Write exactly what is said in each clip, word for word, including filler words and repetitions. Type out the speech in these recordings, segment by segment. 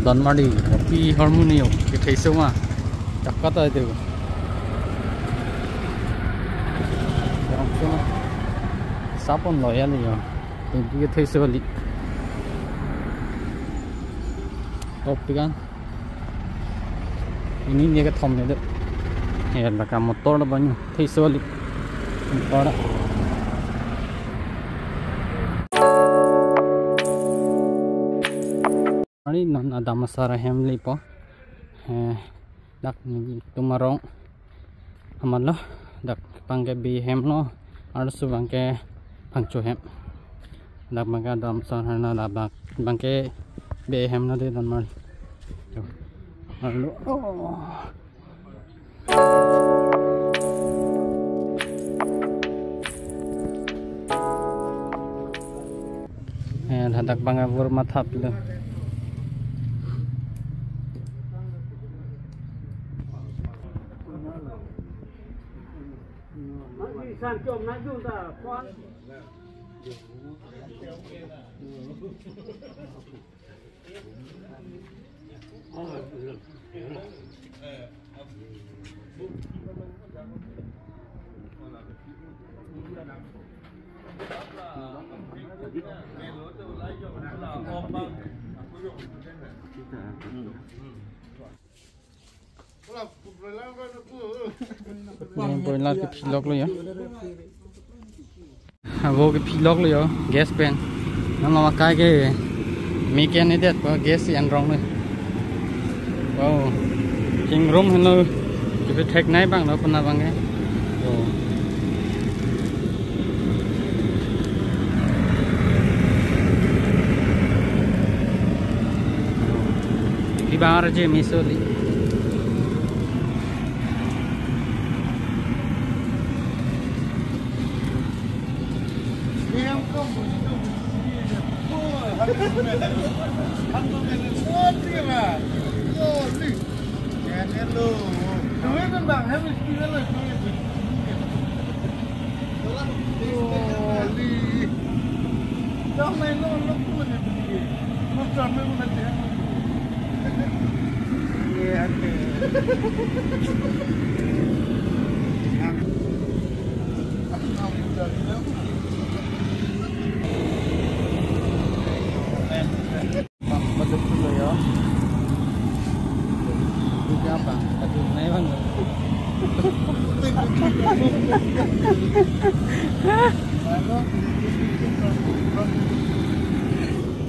Donmari, pi hormoni yo, kethek so ma. Chakka ta itu. Yang so ma. Sapon lo ya ni yo. Tingki kethek so li. Top pi kan. Ini ni kethom ni deh. Ya, laka motor lo banyu. Thek so li. Motor. Ari non adam asar ahem lepo. Eh, dak nelitum arong amatlo, dak bangke Bey ahem lo, arloso bangke Phangcho ahem. Dak bangke adam asar hana, dak bang-, bangke Bey ahem lo dei donmari. Yo. Arlo. Oh. Eh, ladak bang abur mathap lo. Ini broiler kephi lok lo ya. Abo kephi lok lo yo, gas pen. Nang lama kai ke mechanic det ko gas si anrong lo. Wow. King room heno. Kepethek nai bang lo puna bang ke. Wow. Di bang arje miso li. Bang, betul lo ya. Itu apa? Aduh, naik bang.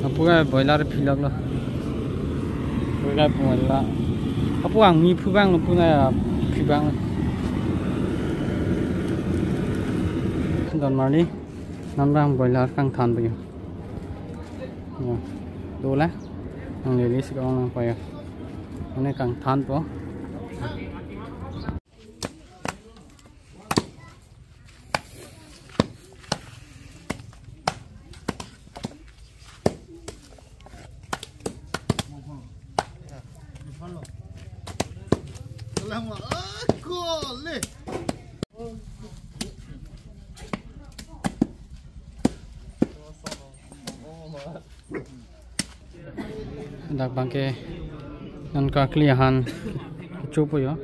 Apu ka broiler phi lok lo. Broiler phu la. Apu angni phu bang lo, phu na phi bang. Donmari. Non bang broiler kangthanpo yo. Ya. Dola. Nanglele si ka-ong nangpo yo. Mane kangthanpo. Dak bangke non kakli ahan kechopo yo.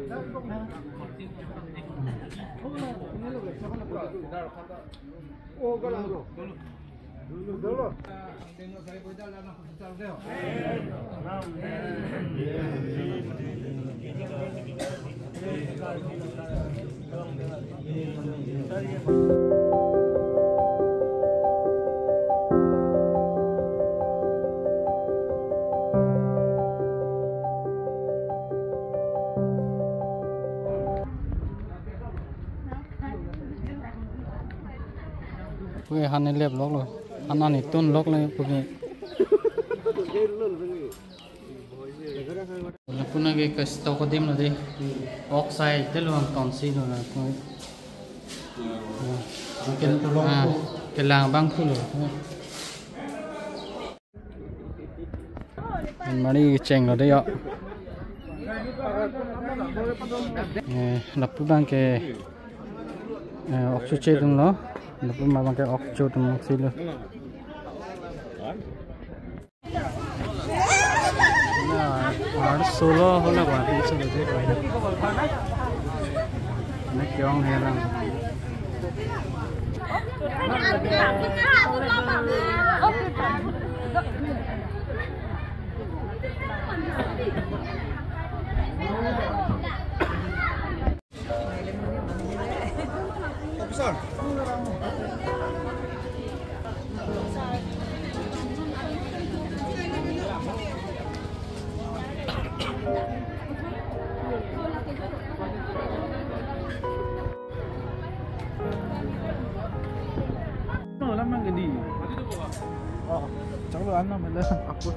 Pui han ne lep lok lo. Han ani tun lok lo pui. Lapu na ke kas to ko dim lo dei. Ok sai te lo ang ton si lo na pui. Kel, ah, kelang bang phu lo. Mari cheng lo dei yo. Eh, lapu bangke, eh, ok chu chedun lo. Lapu ma bangke ok chedun si lo. Solo hola ba, solo je. Na kyong helang. Lamang gedi. Oh, chalo anam mala. Apo.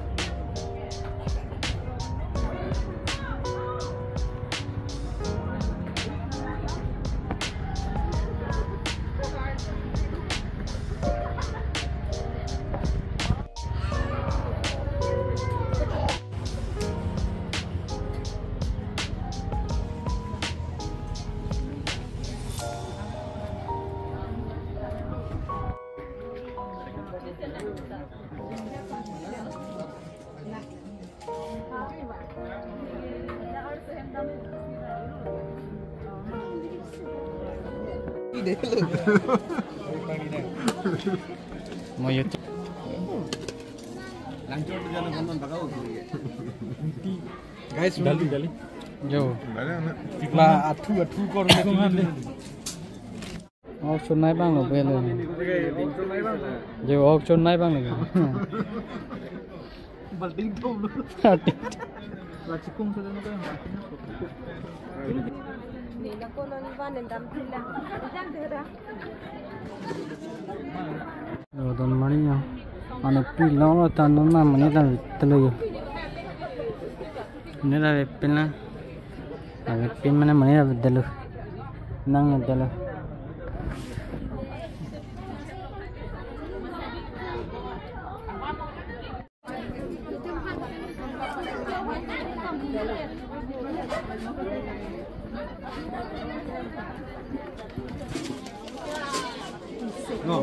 Mo YouTube. Guys, dali, dali. Jo. La athu, athu kor. Ok chonnai abang lo belo. Jo, ok chonnai abang lo. Balting thom lo. Balting thom. La chikung sa dano kayo. Ni na kono ni van endam pila. Endam dera. Yo, don mari ya. Ano pilo lo tan non na mani tan telo yo. Mane la avepin na. Avepin mane mane la avedetlo. Nang avedetlo. No.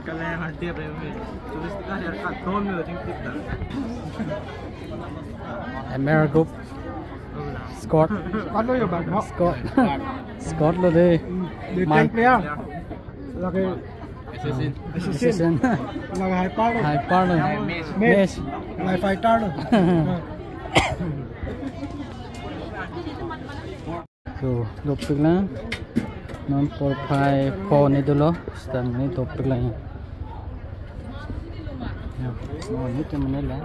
Kalian hadir ya, Umi. Tulis kita hadir kat don ya, ting tik dah. America Group. Scott. Scott lo ya, Bang? Scott. Scott lo dei. Hmm, di Mike. Tank player. Lagi assassin. Assassin. Assassin. Lagi Hyper lo. Hyper lo. Mech. Mech. Lagi Fighter lo. So, dopik lang. Non porphai pho ne dolo. Seta ne dopik lang. Ya, mo ne te mane la.